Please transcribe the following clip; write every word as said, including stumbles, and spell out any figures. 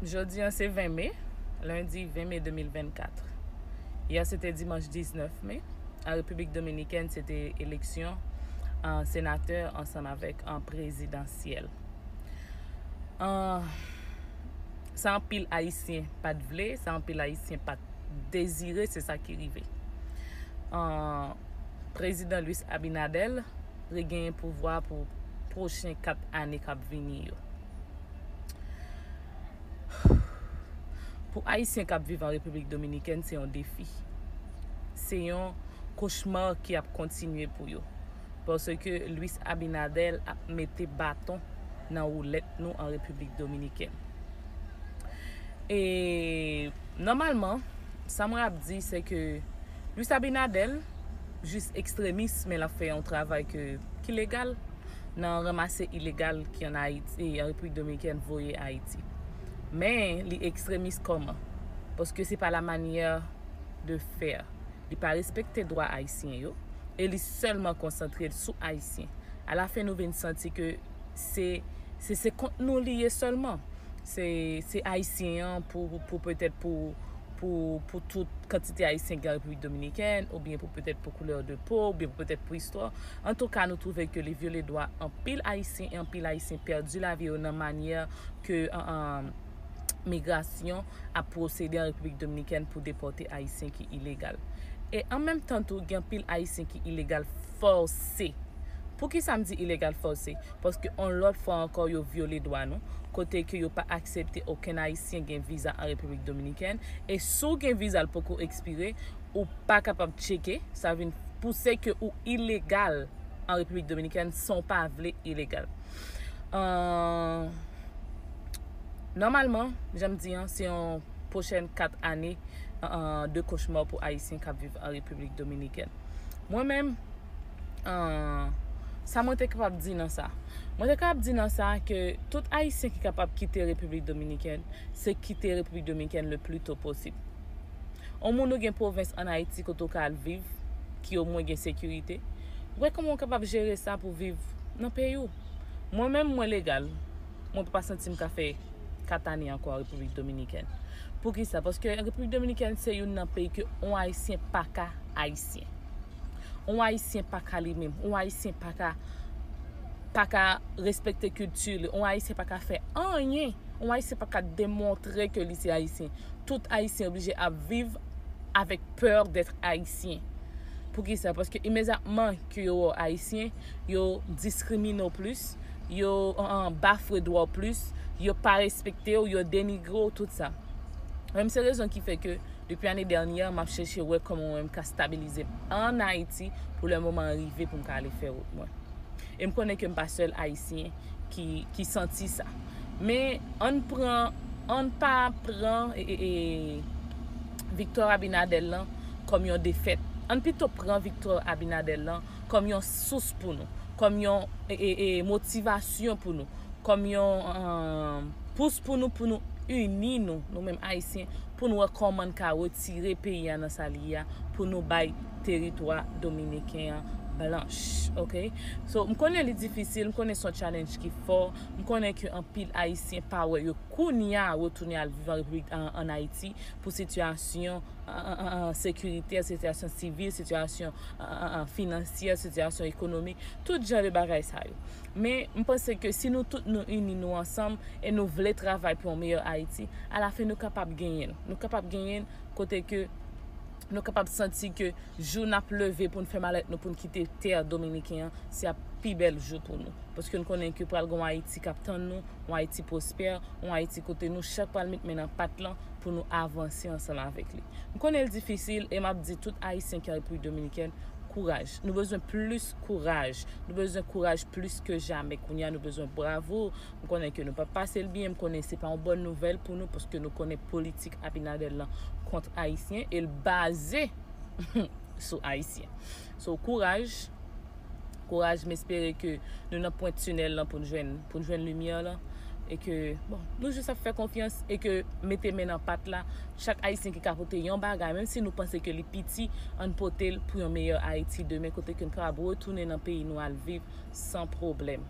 Jodi a se ven me, lendi ven me de mil vennkat. Yè se te dimanch diznèf me. An Repiblik Dominikèn se te eleksyon an senatè ansanm avèk an prezidansyèl. An, sa anpil Ayisyen pa t vle, sa anpil Ayisyen pa t dezire, se sa ki rive. An, Prezidan Luis Abinader regenyen pouvwa pou pwochen kat ane k ap vini yo. Pou Ayisyen k ap viv an Repiblik Dominikèn, se yon defi. Se yon kochma ki ap kontinye pou yo. Paske Luis Abinader ap mete baton nan woulèt nou an Repiblik Dominikèn. E nòmalman, sa mwen ap di, se ke Luis Abinader jis ekstremis, men l ap fè yon travay ke, ki legal nan ranmase ilegal ki an Ayiti, an Repiblik Dominikèn voye Ayiti. Men li ekstremis kòman? Paske se pa la manière de faire. Li pa respekte dwa ayisyen yo e li sèlman konsantre l sou Ayisyen. Alafen nou vin santi ke se, se, se kont nou li ye sèlman. Se, se Ayisyen an pou, pou petèt pou, pou, pou tout kantite Ayisyen ki an Repiblik Dominikèn, oubyen pou petèt pou koulè de po, oubyen pou petèt pou istwa. Antouka, nou twouve ke li vyole dwa anpil Ayisyen e anpil Ayisyen pèdi lavi yo nan manyè ke, an, an, migrasyon ap pwosede an Repiblik Dominikèn pou depòte Ayisyen ki ilegal. E an menm tan tou, gen anpil Ayisyen ki ilegal fòse. Poukisa m di ilegal fòse? Paske yon lòt fwa ankò, yo vyole dwa nou, kote ke yo pa aksepte okenn Ayisyen gen viza an Repiblik Dominikèn, e si w gen viza l poko ekspire, ou pa kapab tcheke, sa vin pouse ke ou ilegal an Repiblik Dominikèn san w pa vle ilegal. An, nòmalman, jan m di an, se yon pwochèn kat ane, an, de kochma pou Ayisyen k ap viv an Repiblik Dominikèn. Mwen menm, an, sa mwen te kapab di nan sa? Mwen te kapab di nan sa ke tout Ayisyen ki kapab kite Repiblik Dominikèn, se kite Repiblik Dominikèn le pli to posib. Yon moun ou gen pwovens an Ayiti kote w ka al viv, ki omwen gen sekirite, wè kòman w kapab jere sa pou viv nan peyi w. Mwen menm, mwen legal, mwen pa santi m ka fè kat ane ankò an Repiblik Dominikèn. Poukisa? Paske Repiblik Dominikèn se youn nan peyi ke yon Ayisyen pa ka Ayisyen. Yon Ayisyen pa ka li menm. Yon Ayisyen pa ka, pa ka respekte kilti li. Yon Ayisyen pa ka fè anyen. Yon Ayisyen pa ka demontre ke li se Ayisyen. Tout Ayisyen oblije ap viv avèk pè d'être Ayisyen. Poukisa? Paske imedyatman ke yo wè w Ayisyen, yo diskrimine w plis, yo, an, an, bafwe dwa w plis, yo pa respekte w, yo denigre w, tout sa. Menm se rezon ki fè ke depi ane dènyè, m ap chèche wè kòman mwen m ka stabilize m ann Ayiti pou lè moman an rive pou m ka ale fè wout mwen. E m konnen ke m pa sèl Ayisyen ki, ki santi sa. Men ann pran, ann pa pran, e, e, e, viktwa Abinader lan kòm yon defèt. Ann pito pran viktwa Abinader lan kòm yon sous pou nou, kòm yon, e, e, e, motivasyon pou nou, kòm yon, e, pous pou nou, pou nou ini nou, nou menm Ayisyen, pou n wè kòman n ka retire peyi a nan sa li ye a, pou nou bay teritwa dominiken an blanch, oke? So, m konnen li difisil, m konnen se yon challenge ki fò, m konnen ke anpil Ayisyen pa wè yo kounye a retounen al viv an Repiblik, an, ann Ayiti pou sitiyasyon, an, an, an, an, sekiritè, sitiyasyon sivil, sitiyasyon, an, an, an, finansyè, sitiyasyon ekonomik, tout jan de bagay sa yo. Men, m panse ke si nou tout nou ini nou ansanm e nou vle travay pou yon meyè Ayiti, alafen nou kapab genyen l. Nou kapab genyen l kote ke nou kapab santi ke jou n ap leve pou n fè malèt nou, pou n kite tè dominiken an, se ap pi bèl jou pou nou. Paske n konnen ke pral gen yon Ayiti k ap tann nou, yon Ayiti pwospè, yon Ayiti kote nou chak pral met men nan pat lan pou nou avanse ansanm avèk li. M konnen l difisil e m ap di tout Ayisyen ki an Repiblik Dominikèn, kouraj. Nou bezwen plis kouraj. Nou bezwen kouraj plis ke jamè. Kounye a, nou bezwen bravo. M konnen ke nou p ap pase l byen. M konnen se pa yon bòn nouvèl pou nou, paske nou konnen politik Abinader lan kont Ayisyen e l baze sou Ayisyen. So, kouraj. Kouraj, m espere ke nou nan pwent tinèl lan pou n jwenn, pou n jwenn limyè lan. E ke, bon, nou jis ap fè konfyans e ke mete men nan pat la. Chak Ayisyen ki ka pote yon bagay, menm si nou panse ke li piti, ann pote l pou yon meyè Ayiti demen, kote ke n kapab retounen nan peyi nou al viv san pwoblèm.